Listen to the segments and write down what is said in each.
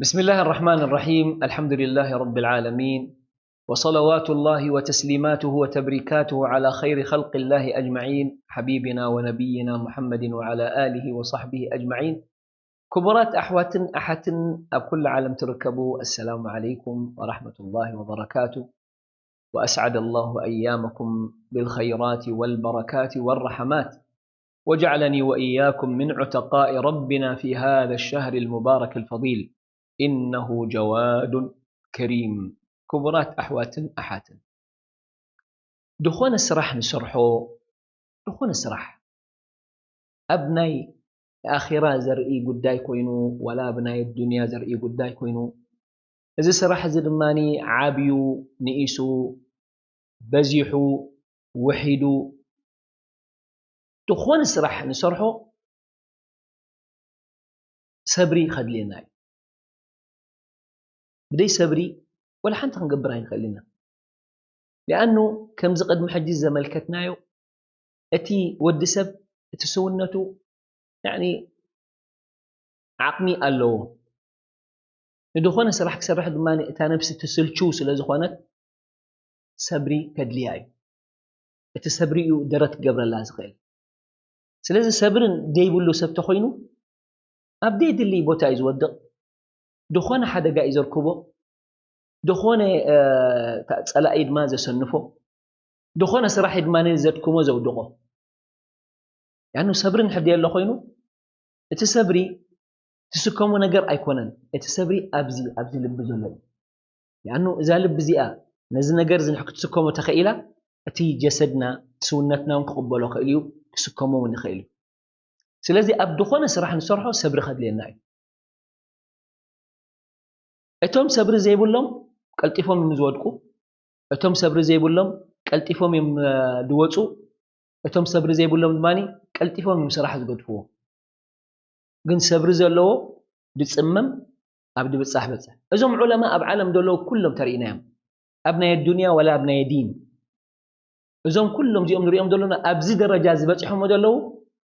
بسم الله الرحمن الرحيم. الحمد لله رب العالمين. وصلوات الله وتسليماته وتبريكاته على خير خلق الله أجمعين، حبيبنا ونبينا محمد وعلى آله وصحبه أجمعين. ክቡራት ኣሕዋትን ኣሓትን ኣብ ኩሉ ዓለም ትርከቡ፣ السلام عليكم ورحمة الله وبركاته. وأسعد الله أيامكم بالخيرات والبركات والرحمات، وجعلني وإياكم من عتقاء ربنا في هذا الشهر المبارك الفضيل، إنه جواد كريم. ክቡራት ኣሕዋትን ኣሓትን፣ ዝኾነ ስራሕ ንሰርሖ፣ ዝኾነ ስራሕ ኣብ ናይ ኣኺራ ዘርኢ ጉዳይ ኮይኑ፣ ዋላ ኣብ ናይ ዱንያ ዘርኢ ጉዳይ ኮይኑ፣ እዚ ስራሕ እዚ ድማ ዓብዩ፣ ንኢሱ፣ በዚሑ፣ ውሒዱ፣ ዝኾነ ስራሕ ንሰርሖ ሰብሪ ከድልየና እዩ። ብደይ ሰብሪ ወላ ሓንቲ ክንገብር ኣይንኽእል ኢና። ሊኣኑ ከምዚ ቅድሚ ሕጂ ዘመልከትናዮ፣ እቲ ወዲ ሰብ፣ እቲ ስውነቱ፣ ያዕኒ፣ ዓቕሚ ኣለዎ። ንድኾነ ስራሕ ክሰርሕ ድማ እታ ነብሲ ትስልችው ስለ ዝኾነት ሰብሪ ከድልያ እዩ። እቲ ሰብሪ እዩ ደረት ክገብረላ ዝኽእል። ስለዚ ሰብሪ ዘይብሉ ሰብ ተኾይኑ ኣብ ደይድሊ ቦታ እዩ ዝወድቕ። ድኾነ ሓደጋ እዩ ዘርክቦ። ድኾነ፣ እ፣ ታ-፣ ጸላኢ ድማ ዘሰንፎ። ድኾነ ስራሕ ድማ ዘድክሞ ዘውድቖ። ያኑ ሰብሪ እንድሕር ደየሎ ኮይኑ፣ እቲ ሰብሪ ትስከሞ ነገር ኣይኮነን። እቲ ሰብሪ ኣብዚ፣ ኣብዚ ልቢ ዘሎ እዩ። ያኑ እዛ ልቢ እዚኣ ነዚ ነገር እዚ ንሕ ክትስከሞ ተኸኢላ፣ እቲ ጀሰድና፣ እቲ ስውነትና እውን ክቕበሎ ክእል እዩ፣ ክስከሞ እውን ይኽእል እዩ። ስለዚ ኣብ ዝኾነ ስራሕ ንሰርሖ ሰብሪ ከድልየና እዩ። እቶም ሰብሪ ዘይብሎም ቀልጢፎም እዮም ዝወድቁ። እቶም ሰብሪ ዘይብሎም ቀልጢፎም እዮም፣ እ፣ ዝወፁ። እቶም ሰብሪ ዘይብሎም ድማ ቀልጢፎም እዮም ስራሕ ዝገድፍዎ። ግን ሰብሪ ዘለዎ ድጽመም፣ ኣብ ድብጻሕ በጽሕ። እዞም ዑለማ ኣብ ዓለም ዘለዉ ኩሎም ተርኢናዮም። ኣብ ናይ ኣዱንያ ወላ ኣብ ናይ ዲን። እዞም ኩሎም እዚኦም ንሪኦም ዘለና ኣብዚ ደረጃ ዝበጽሖሞ ዘለዉ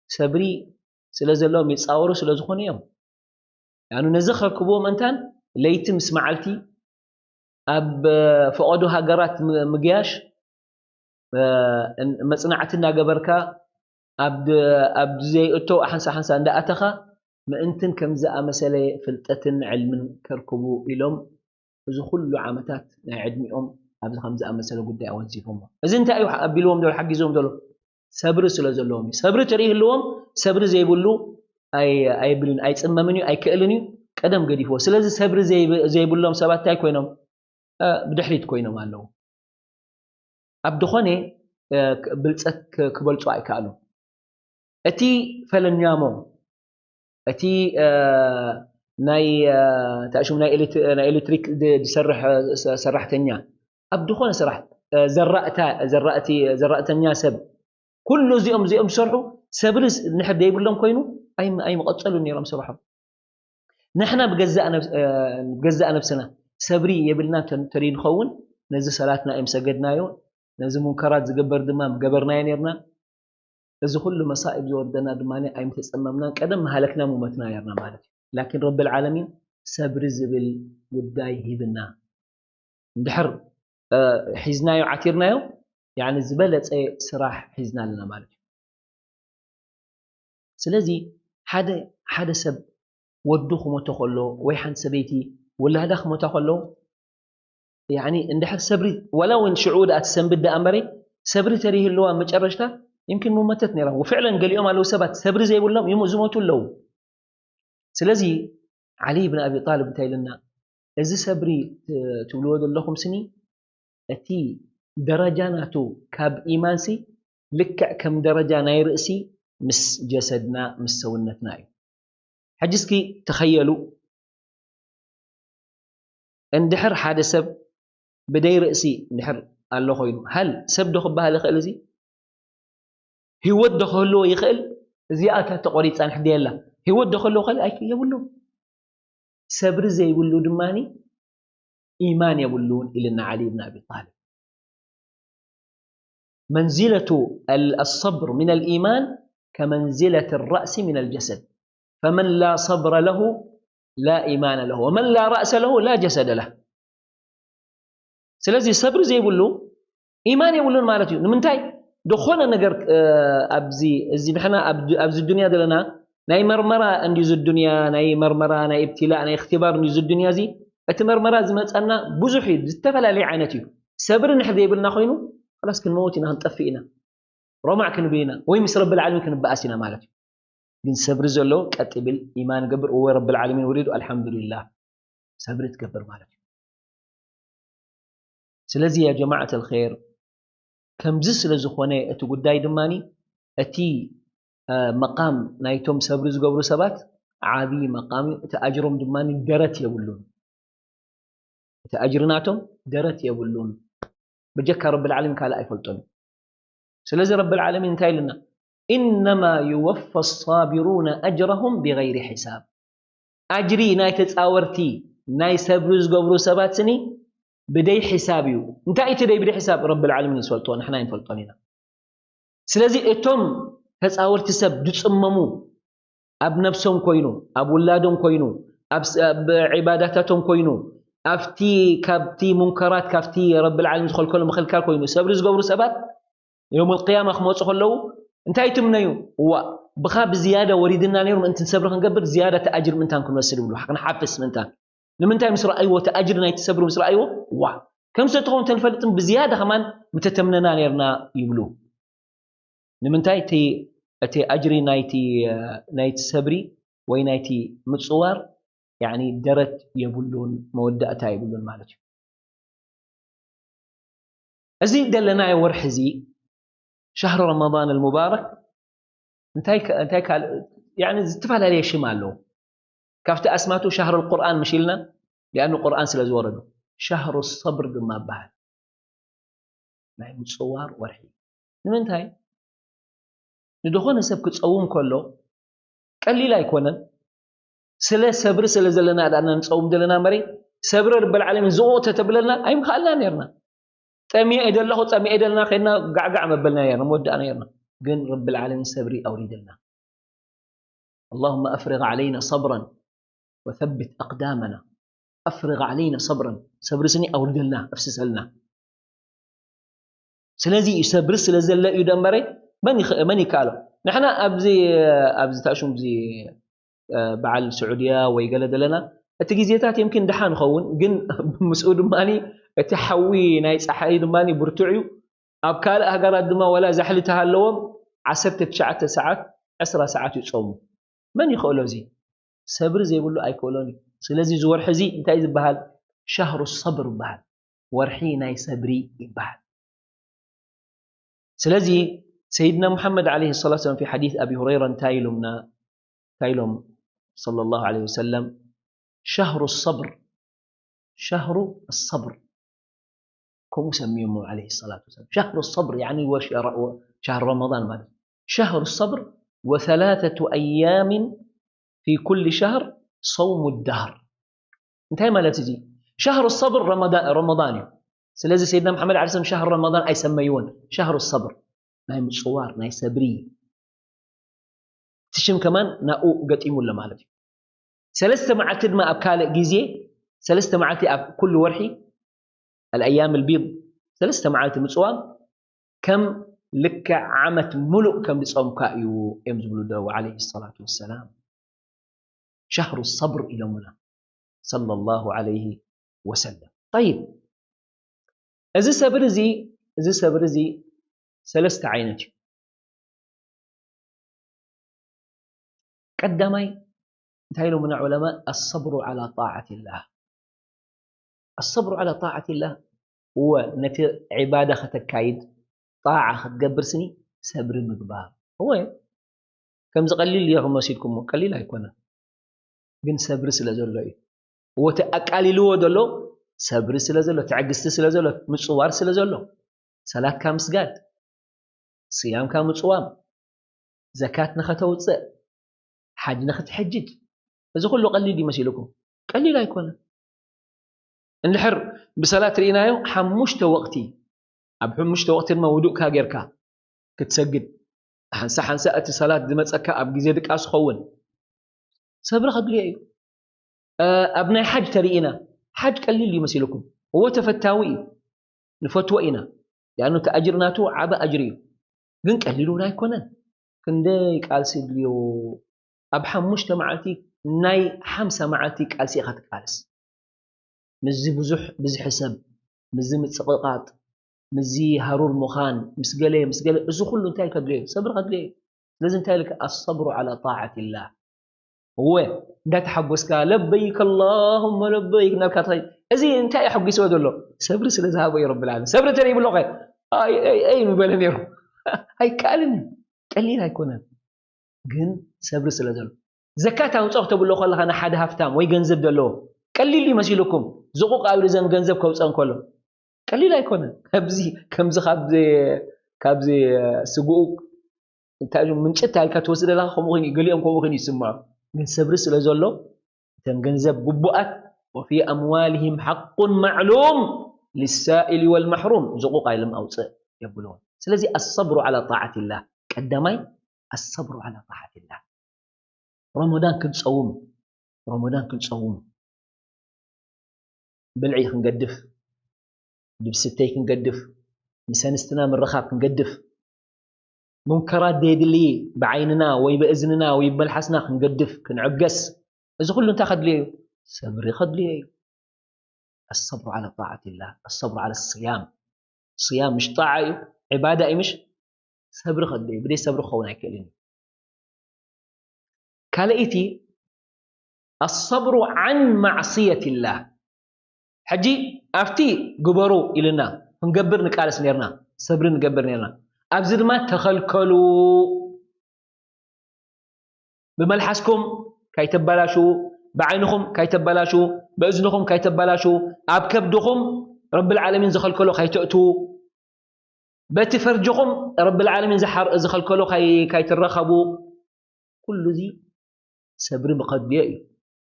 ሰብሪ ስለ ዘለዎም ይጻወሩ ስለ ዝኾኑ እዮም። ያኑ ነዚ ከርክብዎ ምእንታን ለይቲ ምስ መዓልቲ ኣብ ፈቐዶ ሃገራት ም-፣ ምግያሽ፣ እ፣ እን-፣ መጽናዕቲ እናገበርካ ኣብ ድ-፣ ኣብ ዘይእቶ ሓንሳ ሓንሳ እንዳኣተኻ ምእንትን ከም ዝኣመሰለ ፍልጠትን ዕልምን ከርክቡ ኢሎም እዚ ኩሉ ዓመታት ናይ ዕድሚኦም ኣብዚ ከም ዝኣመሰለ ጉዳይ ኣወንዚፎሞ። እዚ እንታይ እዩ ኣቢልዎም ዘሎ፣ ሓጊዝዎም ዘሎ? ሰብሪ ስለ ዘለዎም እዩ። ሰብሪ ተሪህልዎም፣ ሰብሪ ዘይብሉ ኣይ-፣ ኣየብልን፣ ኣይጽመምን እዩ፣ ኣይክእልን እዩ፣ ቀደም ገዲፍዎ። ስለዚ ሰብሪ ዘይብ-፣ ዘይብሎም ሰባት እንታይ ኮይኖም? እ፣ ብድሕሪት ኮይኖም ኣለዉ። ኣብ ድኾነ፣ እ፣ ክ-፣ ብልጸት ክ-፣ ክበልጹ ኣይከኣሉን። እቲ ፈለኛሞ፣ እቲ፣ እ፣ ናይ፣ እ፣ እንታይ ሽሙ፣ ናይ ኤሌት-፣ ናይ ኤሌክትሪክ ድ-፣ ዝሰርሕ፣ እ፣ ሰ-፣ ሰራሕተኛ፣ ኣብ ድኾነ ስራሕ፣ እ፣ ዘራእታ-፣ ዘራእቲ-፣ ዘራእተኛ ሰብ፣ ኩሉ እዚኦም፣ እዚኦም ዝሰርሑ ሰብሪ ስ-፣ እንድሕር ደይብሎም ኮይኑ ኣይም-፣ ኣይምቐጸሉን ነይሮም ስርሖም። ንሕና ብገዛእ ነብስ-፣ እ፣ ብገዛእ ነብስና ሰብሪ የብልና እንተ-፣ እንተደይ ንኸውን፣ ነዚ ሰላትና ኣይምሰገድናዮ፣ ነዚ ሙንከራት ዝግበር ድማ ምገበርናዮ ነይርና። እዚ ኩሉ መሳኢብ ዝወርደና ድማ ኣይምተጸመምናን፣ ቀደም ምሃለክና ምሞትና ነይርና ማለት እዩ። ላኪን ረብል ዓለሚን ሰብሪ ዝብል ጉዳይ ሂብና። እንድሕር፣ እ፣ ሒዝናዮ፣ ዓቲርናዮ፣ ያኒ ዝበለጸ ስራሕ ሒዝና ኣለና ማለት እዩ። ስለዚ ሓደ፣ ሓደ ሰብ ወዱ ክሞቶ ከሎ ወይ ሓንቲ ሰበይቲ ውላዳ ክሞታ ከሎ፣ ያኒ እንድሕር ሰብሪ፣ ዋላ እውን ሽዑ ደኣ ትሰንብድ ደኣ እምበረይ፣ ሰብሪ ተሪህልዋ መጨረሽታ ይምኪን ምሞተት ነይራ። ወፍዕለን ገሊኦም ኣለዉ ሰባት ሰብሪ ዘይብሎም ይሙ-፣ ዝሞቱ ኣለዉ። ስለዚ ዓሊ ብን ኣቢ ጣልብ እንታይ ኢልና፣ እዚ ሰብሪ ት-፣ ትብልዎ ዘለኹም ስኒ፣ እቲ ደረጃ ናቱ ካብ ኢማንሲ ልክዕ ከም ደረጃ ናይ ርእሲ ምስ ጀሰድና፣ ምስ ሰውነትና እዩ። ሕጂ እስኪ ተኸየሉ፣ እንድሕር ሓደ ሰብ ብደይ ርእሲ እንድሕር ኣሎ ኮይኑ፣ ሃል ሰብ ዶ ክበሃል ይኽእል? እዚ ህይወት ዶ ክህልዎ ይኽእል? እዚኣ እታ ተቖሪጻ እንድሕር ደየላ፣ ህይወት ዶ ክህልዎ ይኽእል? ኣይ-፣ የብሉን። ሰብሪ ዘይብሉ ድማኒ ኢማን የብሉን ኢልና ዓሊ ብን ኣቢ ጣልብ። መንዚለቱ ኣል-፣ ኣሰብር ሚነል ኢማን ከመንዚለት ራእሲ ሚነል ጀሰድ። ፈመን ላ ሰብረ ለሁ ላ ኢማነ ለሁ ወመን ላ ራእሰ ለሁ ላ ጀሰደ ለህ። ስለዚ ሰብሪ ዘይብሉ ኢማን የብሉን ማለት እዩ። ንምንታይ? ዝኾነ ነገር ኣብዚ እዚ ንሕና ኣብዚ ዱንያ ዘለና ናይ መርመራ እንዲ እዚ ዱንያ ናይ መርመራ ናይ እብትላእ ናይ እክትባር እንዲ እዚ ዱንያ እዚ እቲ መርመራ ዝመፀና ብዙሕ እዩ፣ ዝተፈላለየ ዓይነት እዩ። ሰብሪ ንሕ ዘይብልና ኮይኑ ላስ ክንመውት ኢና ክንጠፍእ ኢና። ሮማዕ ክንብል ኢና ወይ ምስ ረብል ዓለሚን ክንበኣስ ኢና ማለት እዩ። ግን ሰብሪ ዘሎ ቀጥ ብል ኢማን ገብር እወ ረብል ዓለሚን ወሪዱ ኣልሓምዱሊላህ ሰብሪ ትገብር ማለት እዩ። ስለዚ ያ ጀማዓት ኣልኸይር ከምዚ ስለ ዝኾነ እቲ ጉዳይ ድማ እቲ መቃም ናይቶም ሰብሪ ዝገብሩ ሰባት ዓብዪ መቃም እዩ። እቲ ኣጅሮም ድማ ደረት የብሉን። እቲ ኣጅሪ ናቶም ደረት የብሉን። ብጀካ ረብል ዓለሚን ካልእ ኣይፈልጦን እዩ። ስለዚ ረብል ዓለሚን እንታይ ኢሉና? ኢነማ ዩወፋ ሳቢሩነ ኣጅረሁም ብገይሪ ሒሳብ። ኣጅሪ ናይ ተፃወርቲ ናይ ሰብሪ ዝገብሩ ሰባት ስኒ ብደይ ሒሳብ እዩ። እንታይ እቲ ደይ ብደይ ሒሳብ ረብል ዓለሚን ዝፈልጦ ንሕና ይንፈልጦን ኢና። ስለዚ እቶም ተፃወርቲ ሰብ ዝፅመሙ ኣብ ነብሶም ኮይኑ ኣብ ውላዶም ኮይኑ ኣብ ዒባዳታቶም ኮይኑ ኣብቲ ካብቲ ሙንከራት ካብቲ ረብል ዓለሚን ዝኸልከሎ ምኽልካል ኮይኑ ሰብሪ ዝገብሩ ሰባት የውም ልቅያማ ክመፁ ከለዉ እንታይ ትምነዩ? እዋ ብኻ ብዝያዳ ወሪድና ነይሩ ምእንቲ ሰብሪ ክንገብር ዝያዳ ተኣጅር ምእንታን ክንወስድ ይብሉ ክንሓፍስ ምእንታን ንምንታይ ምስ ረኣይዎ እቲ ኣጅሪ ናይቲ ሰብሪ ምስ ረኣይዎ ዋ ከምዚ ተኸውን ተንፈልጥን ብዝያዳ ከማን ምተተምነና ነርና ይብሉ። ንምንታይ እቲ እቲ ኣጅሪ ናይቲ ናይቲ ሰብሪ ወይ ናይቲ ምጽዋር ያኒ ደረት የብሉን መወዳእታ የብሉን ማለት እዩ። እዚ ዘለናዮ ወርሒ እዚ ሻህሩ ረመዳን ኣልሙባረክ እንታይ እንታይ ካልእ ያኒ ዝተፈላለየ ሽም ኣለዎ። ካብቲ ኣስማቱ ሻህሩ ቁርኣን ምሽ ኢልና ሊኣኑ ቁርኣን ስለ ዝወረዱ ሻህሩ ሰብር ድማ ይበሃል። ናይ ምፅዋር ወርሒ ንምንታይ ንድኾነ ሰብ ክፀውም ከሎ ቀሊል ኣይኮነን። ስለ ሰብሪ ስለ ዘለና ዳና ንፀውም ዘለና መሪ ሰብሪ ረብል ዓለሚን ዝቑ ተተብለና ኣይምክኣልና ነርና። ጠሚዐ ደለኹ ጠሚዐ ደለና ከድና ጋዕጋዕ መበልና ነርና መወዳእና ነርና። ግን ረብል ዓለሚን ሰብሪ ኣውሪደልና። اللهم أفرغ علينا صبرا وثبت أقدامنا أفرغ علينا صبرا ሰብሪ ስኒ ኣውርደልና ኣፍስሰልና። ስለዚ እዩ ሰብሪ ስለ ዘለ እዩ ደንበረ መን ይኸ- መን ይከኣሎ። ንሕና ኣብዚ ኣብዚ ታሹም እዚ በዓል ስዑድያ ወይ ገለ ዘለና እቲ ግዜታት የምኪን ድሓ ንኸውን ግን ምስኡ ድማ እቲ ሓዊ ናይ ፀሓይ ድማ ብርቱዕ እዩ። ኣብ ካልእ ሃገራት ድማ ዋላ ዛሕሊ ተሃለዎም ዓሰርተ ትሽዓተ ሰዓት ዕስራ ሰዓት ይፀሙ። መን ይኽእሎ እዚ? ሰብሪ ዘይብሉ ኣይክእሎን እዩ። ስለዚ እዚ ወርሒ እዚ እንታይ ዝበሃል? ሻህሩ ሰብር ይበሃል። ወርሒ ናይ ሰብሪ ይበሃል። ስለዚ ሰይድና ሙሓመድ ዓለይሂ ሰላቱ ወሰላም ፊ ሓዲስ ኣቢ ሁረይራ እንታይ ኢሎምና? እንታይ ኢሎም ሰለላሁ ዓለይሂ ወሰለም? ሻህሩ ሰብር ሻህሩ ሰብር ከምኡ ሰሚዮሞ ዓለይሂ ሰላቱ ወሰላም ሻህሩ ሰብር ያኒ ወር ሻህር ረመዳን ማለት ሻህሩ ሰብር ወሰላተቱ ኣያምን ፊ ኩል ሻህር ሰውሙ ዳህር እንታይ ማለት እዚ ሻህሩ ሰብር ረመዳን እዩ ስለዚ ሰይድና መሓመድ ዓለ ሰም ሻህር ረመዳን ኣይሰመይዎን ሻህሩ ሰብር ናይ ምፅዋር ናይ ሰብሪ እቲ ሽም ከማን ናብኡ ገጢሙ ኣሎ ማለት እዩ ሰለስተ መዓልቲ ድማ ኣብ ካልእ ግዜ ሰለስተ መዓልቲ ኣብ ኩሉ ወርሒ ኣልኣያም ልቢድ ሰለስተ መዓልቲ ምፅዋም ከም ልክዕ ዓመት ሙሉእ ከም ዝፀምካ እዩ እዮም ዝብሉ ደው ዓለይሂ ሰላቱ ወሰላም ሻህሩ ሰብር ኢሎምና ሰለላሁ ዓለይሂ ወሰለም ጠይብ እዚ ሰብር እዚ እዚ ሰብር እዚ ሰለስተ ዓይነት እዩ ቀዳማይ እንታይ ኢሎምና ዑለማ ኣሰብሩ ዓላ ጣዓትላህ ኣሰብሩ ዓላ ጣዓትላህ እወ ነቲ ዒባዳ ከተካይድ ጣዓ ክትገብር ስኒ ሰብሪ ምግባር እወ ከምዚ ቀሊል እዮ ክመሲልኩሞ ቀሊል ኣይኮነን ግን ሰብሪ ስለ ዘሎ እዩ እወ እቲ ኣቃሊልዎ ዘሎ ሰብሪ ስለ ዘሎ ትዕግስቲ ስለ ዘሎ ምፅዋር ስለ ዘሎ ሰላትካ ምስጋድ ስያምካ ምፅዋም ዘካት ንኸተውፅእ ሓጅ ንኽትሕጅጅ እዚ ኩሉ ቀሊል እዩ መሲልኩም ቀሊል ኣይኮነን እንድሕር ብሰላት ርኢናዮ ሓሙሽተ ወቕቲ ኣብ ሓሙሽተ ወቕቲ ድማ ውዱእካ ጌርካ ክትሰግድ ሓንሳ ሓንሳ እቲ ሰላት ዝመፀካ ኣብ ግዜ ድቃስ ኸውን ሰብሪ ከድልዮ እዩ ኣብ ናይ ሓጅ ተርኢና፣ ሓጅ ቀሊል እዩ መሲልኩም? እዎ ተፈታዊ እዩ፣ ንፈትዎ ኢና። ያኑ እቲ ኣጅር ናቱ ዓቢ ኣጅር እዩ። ግን ቀሊል እውን ኣይኮነን። ክንደይ ቃልሲ ድልዮ? ኣብ ሓሙሽተ መዓልቲ ናይ ሓምሳ መዓልቲ ቃልሲ ኢኻ ትቃልስ። ምስዚ ብዙሕ ብዝሒ ሰብ፣ ምስዚ ምጽቕቓጥ፣ ምስዚ ሃሩር ምዃን፣ ምስ ገለ ምስ ገለ፣ እዚ ኩሉ እንታይ ከድልዮ እዩ? ሰብሪ ከድልዮ እዩ። ስለዚ እንታይ ኢልካ? ኣሰብሩ ዓላ ጣዓትላህ። እወ፣ እንዳተሓጎስካ ለበይክ ኣላሁመ ለበይክ እናልካ ትኸይድ። እዚ እንታይ እዩ ኣሐጒስዎ ዘሎ? ሰብሪ ስለ ዝሃቦ እዩ ረብል ዓለሚን። ሰብሪ ተዘይብሉ ኸ ኣይ ኣይ ኣይ ምበለ ነይሩ። ኣይከኣልን እዩ። ቀሊል ኣይኮነን። ግን ሰብሪ ስለ ዘሎ። ዘካት ኣውፅኦ ክተብሎ ከለኻ ንሓደ ሃፍታም ወይ ገንዘብ ዘለዎ ቀሊል እዩ መሲሉኩም። ዝቑቕ ኣብ ዘን ገንዘብ ከውፅኦ እንከሎ ቀሊል ኣይኮነን። ከምዚ ከምዚ ካብ ዘ- ካብ ዘ- ስግኡ እንታይ እዩ ምንጭት ኣልካ ትወስድ ኣለኻ፣ ከምኡ ኮይኑ ገሊኦም ከምኡ ኮይኑ ይስምዖ። ግን ሰብሪ ስለ ዘሎ እተን ገንዘብ ግቡኣት፣ ወፊ ኣምዋልሂም ሓቁን ማዕሉም ሊሳኢሊ ወልማሕሩም፣ ዝቑቕ ኢሎም ኣውፅእ የብልዎም። ስለዚ ኣሰብሩ ዓላ ጣዓትላህ ቀዳማይ፣ ኣሰብሩ ዓላ ጣዓትላህ። ረመዳን ክንፀውም፣ ረመዳን ክንፀውም፣ ብልዒ ክንገድፍ፣ ብስትይ ክንገድፍ፣ ምስ ኣንስትና ምርኻብ ክንገድፍ፣ ሙንከራት ደየድሊ ብዓይንና ወይ ብእዝንና ወይ ብመልሓስና ክንገድፍ፣ ክንዕገስ፣ እዚ ኩሉ እንታይ ከድልዮ እዩ? ሰብሪ ከድልዮ እዩ። ኣሰብሩ ዓላ ጣዓትላህ፣ ኣሰብሩ ዓላ ስያም። ስያም ምሽ ጣዓ እዩ፣ ዕባዳ እዩ ምሽ? ሰብሪ ከድልዮ እዩ። ብደይ ሰብሪ ክኸውን ኣይክእልን እዩ። ካልኣይቲ ኣሰብሩ ዓን ማዕስየትላህ። ሕጂ ኣብቲ ግበሩ ኢልና ክንገብር ንቃለስ ነርና፣ ሰብሪ ንገብር ነርና። ኣብዚ ድማ ተኸልከሉ። ብመልሓስኩም ካይተባላሽዉ፣ ብዓይንኹም ካይተባላሽዉ፣ ብእዝንኹም ካይተባላሽዉ፣ ኣብ ከብድኹም ረብል ዓለሚን ዝኸልከሎ ካይተእትዉ፣ በቲ ፈርጅኹም ረብል ዓለሚን ዝሓር- ዝኸልከሎ ካይ- ካይትረኸቡ፣ ኩሉ እዚ ሰብሪ ብኸድልዮ እዩ።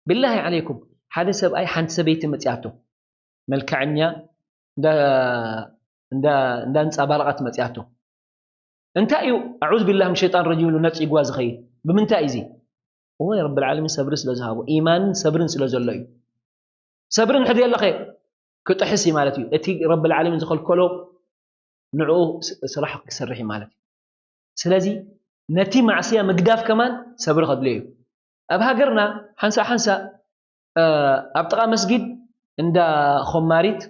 ብላሂ ዓለይኩም፣ ሓደ ሰብኣይ ሓንቲ ሰበይቲ መፂኣቶ፣ መልክዐኛ እንዳ- እንዳ- እንዳንፀባረቐት መፂኣቶ። እንታይ እዩ ኣዑዝ ቢላህ ምን ሸይጣን ረጂም ኢሉ ነፂግዋ ዝኸይድ? ብምንታይ እዩ እዚ? እወ ረብል ዓለሚን ሰብሪ ስለ ዝሃቦ፣ ኢማንን ሰብርን ስለ ዘሎ እዩ። ሰብሪ እንድሕር የለኸ ክጥሕስ እዩ ማለት እዩ። እቲ ረብል ዓለሚን ዝኸልከሎ ንዕኡ ስ- ስራሕ ክሰርሕ እዩ ማለት እዩ። ስለዚ ነቲ ማዕስያ ምግዳፍ ከማን ሰብሪ ከድልዮ እዩ። ኣብ ሃገርና ሓንሳእ ሓንሳእ ኣብ ጥቓ መስጊድ እንዳ ኾማሪት፣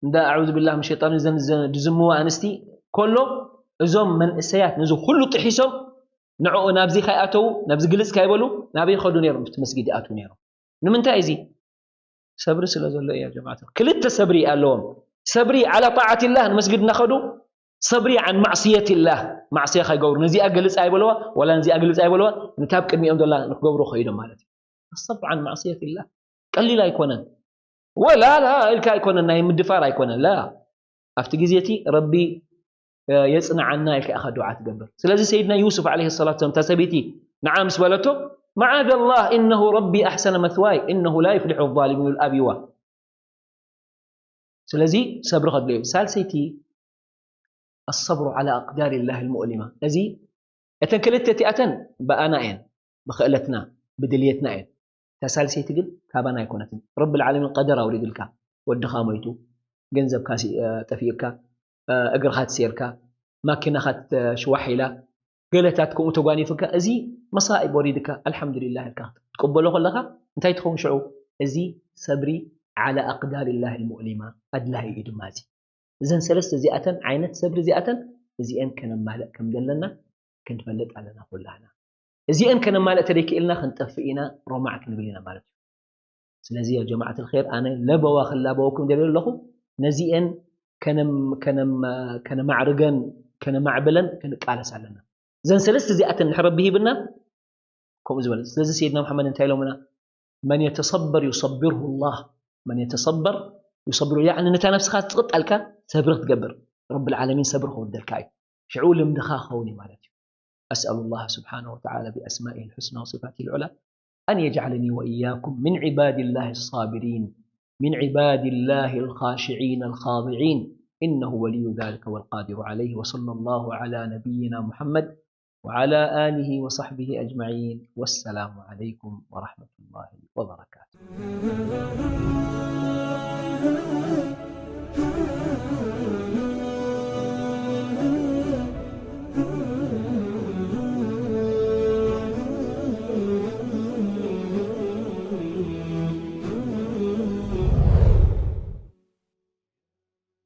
እንዳ ኣዑዙ ቢላህ ምን ሸይጣን፣ እዘን ዝዝምዋ ኣንስቲ ከሎ፣ እዞም መንእሰያት ነዚ ኩሉ ጥሒሶም ንዕኡ ናብዚ ካይኣተዉ፣ ናብዚ ግልጽ ካይበሉ ናበይ ይኸዱ ነይሮም? እቲ መስጊድ ይኣትዉ ነይሮም። ንምንታይ እዚ? ሰብሪ ስለ ዘሎ እያ ጀማዓት። ክልተ ሰብሪ ኣለዎም። ሰብሪ ዓላ ጣዓትላህ ንመስጊድ እናኸዱ፣ ሰብሪ ዓን ማዕስየትላህ፣ ማዕስያ ካይገብሩ። ነዚኣ ግልጽ ኣይበለዋ፣ ወላ ነዚኣ ግልጽ ኣይበለዋ፣ ንታብ ቅድሚኦም ዘላ ንክገብሩ ከይዶም ማለት እዩ። ኣሰብሩ ዓን ማዕስየትላህ ቀሊል ኣይኮነን። ወላ ላ ኢልካ ኣይኮነን፣ ናይ ምድፋር ኣይኮነን። ላ ኣብቲ ግዜ እቲ ረቢ የጽንዓና ኢልካ ኢኻ ዱዓ ትገብር። ስለዚ ሰይድና ዩሱፍ ዓለይሂ ሰላቱ ወሰላም እታ ሰበይቲ ንዓ ምስ በለቶ፣ መዓዘ ላህ ኢነሁ ረቢ ኣሕሰነ መስዋይ ኢነሁ ላ ዩፍሊሑ ዛሊሙን ይብል ኣብይዋ። ስለዚ ሰብሪ ከድልዮ እዩ። ሳልሰይቲ ኣሰብሩ ዓላ ኣቅዳር ላህ ልሙእሊማ። እዚ እተን ክልተ እቲኣተን ብኣና እየን፣ ብኽእለትና ብድልየትና እየን። እታ ሳልሰይቲ ግን ካባና ኣይኮነትን። ረብል ዓለሚን ቀደር ኣውሪድልካ፣ ወድኻ ሞይቱ፣ ገንዘብካ ሲ- ጠፊእካ፣ እግርኻ ትስየርካ፣ ማኪናኻ ሽዋሕ ኢላ፣ ገለታት ከምኡ ተጓኒፍካ፣ እዚ መሳኢብ ወሪድካ ኣልሓምዱሊላህ ኢልካ ክትቅበሎ ከለኻ እንታይ ትኸውን ሽዑ? እዚ ሰብሪ ዓላ ኣቅዳር ላህ ልሙእሊማ ኣድላሂ እዩ ድማ እዚ። እዘን ሰለስተ እዚኣተን ዓይነት ሰብሪ እዚኣተን እዚአን ከነማልእ ከም ዘለና ክንፈልጥ ኣለና ኩላህና። እዚአን ከነማልእ ተደይክእልና ክንጠፍእ ኢና፣ ሮማዕ ክንብል ኢና ማለት እዩ። ስለዚ ያ ጀማዓት ልኸይር ኣነ ለበዋ ክላበወኩም ደልየ ኣለኹ። ነዚአን ከነም- ከነም- ከነማዕርገን ከነማዕብለን ክንቃለስ ኣለና። እዘን ሰለስተ እዚኣተን ንሕረቢ ሂብና ከምኡ ዝበለ። ስለዚ ሰይድና መሓመድ እንታይ ኢሎምና? መን የተሰበር ዩሰብርሁ ላህ፣ መን የተሰበር ዩሰብርሁ። ያዕኒ ነታ ነብስኻ ትቕጣልካ ሰብሪ ክትገብር ረብል ዓለሚን ሰብሪ ከውርደልካ እዩ። ሽዑ ልምድኻ ክኸውን እዩ ማለት እዩ። أسأل الله سبحانه وتعالى بأسمائه الحسنى وصفاته العلى أن يجعلني وإياكم من عباد الله الصابرين، من عباد الله الخاشعين الخاضعين، إنه ولي ذلك والقادر عليه. وصلى الله على نبينا محمد وعلى آله وصحبه أجمعين. والسلام عليكم ورحمة الله وبركاته.